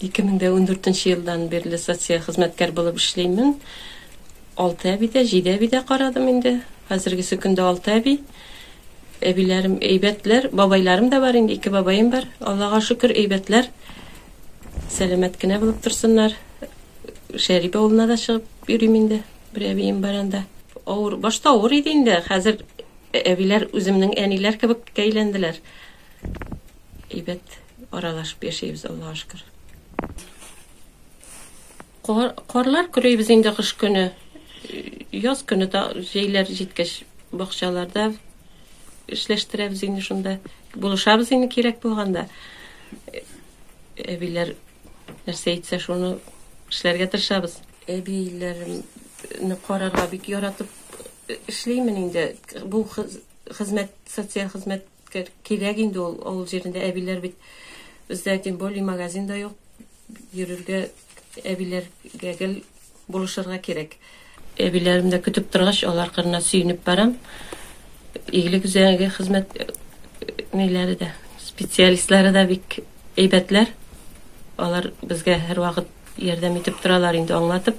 2014 елдан бирле социаль хезмәткәр булып эшлимен. Алты әби дә, җиде әби дә карадым инде. Хәзергесе көндә алты әби. Әбиләрем әйбәтләр, бабайларым да бар инде, ике бабаем бар. Аллага шөкер, әйбәтләр. Сәламәт кенә булып торсыннар. Шәрип авылына да чыгып йөрим инде. Бер әбием бар анда. Авыр, башта авыр иде инде. Хәзер әбиләр үземнең әниләр кебек әйләнделәр. Әйбәт аралашып яшәйбез, Аллага шөкер. Кар, карлар көрәйбез инде кыш көне. Яз көне та җәйләр җиткәч бакчаларда эшләштерәбез инде шунда. Булышабыз инде кирәк булганда. Әбиләр нәрсә әйтсә, шуны эшләргә тырышабыз. Әбиләремне карарга бик яратып эшлимен инде. Бу хезмәт, социаль хезмәт кирәк инде ул авыл җирендә әбиләр бит бездә тем более магазин да юк йөрергә әбиләргә гел булышырга кирәк. Әбиләрем дә көтеп торгач, алар кырына сөенеп барам. Игелек үзәге хезмәт ниләре дә, специалистлары да бик әйбәтләр. Алар безгә һәрвакыт ярдәм итеп торалар инде, аңлатып.